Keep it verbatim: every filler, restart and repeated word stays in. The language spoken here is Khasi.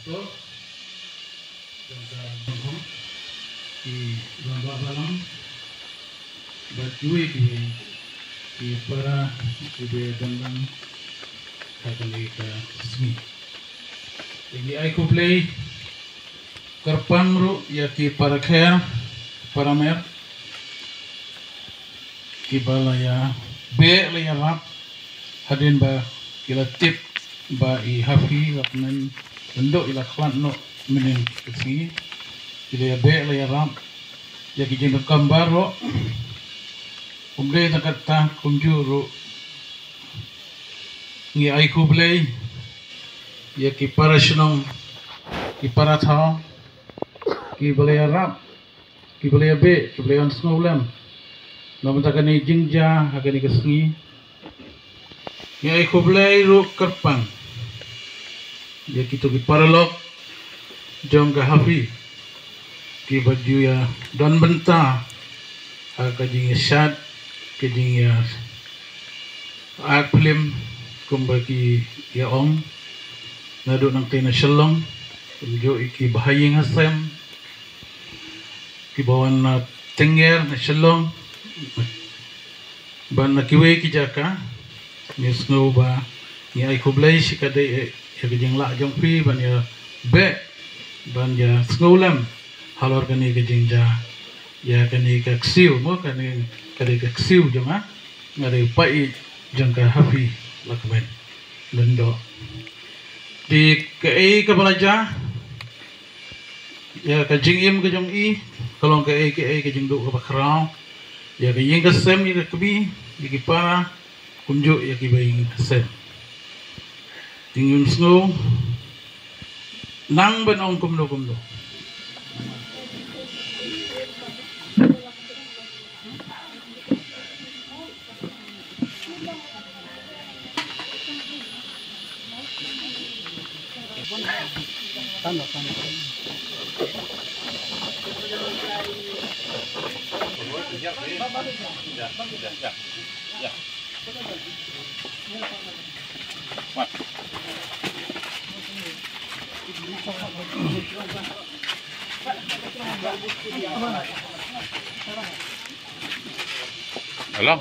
Jong ka Rangbah, ki rangbah balang bad kiwei kiwei ki para kiba ïadon lang ha kane ka sngi. Te ngi ai khublei kyrpang ruh ïa ki para kher, para mer kiba la ïa beh la ïarap hadien ba ki la tip ba i Happy la kmen lyndoh, i la khlad noh mynhynnin ka sngi. Ki la ïa beh la ïarap ïa ki jingdonkam baroh. Ym dei tang katta, kumjuh ruh ngi ai khublei ïa ki para shnong, ki para thaw kiba la ïarap, kiba la ïa beh, kiba la ïa sngewlem na bynta kane jingjia ha kane ka sngi. Ngi ai khublei ruh kyrpang ïa kito ki paralok jong ka Happy kiba ju ïa don bynta ha ka jingïashad, ka jingïa act film, kumba ki ïa ong, naduh nangtei na Shillong, kumjuh ïa ki bahaïing hasem kiba wan na Tyngger, na Shillong bad na kiwei ki jaka. Ngi sngew ba ngi ai khublei shikatdei ïa ka jinglah jong phi ban ïa beh, ban ïa sngewlem halor kane ka jingjia, ïa kane ka ksiew, mo, kane ka dei ka ksiew jong nga, nga dei u paid jong ka Happy, la kmen lyndoh. Te kaei kaba la jia, ïa ka jingim ka jong i ka long kaei kaei ka jingduh kaba khraw ïa ka ïing ka sem, ïa ka kmie, ïa ki para, kumjuh ïa kiba ïing ka sem. Te ngim sngew nang ban ong kumno kumno. Hello.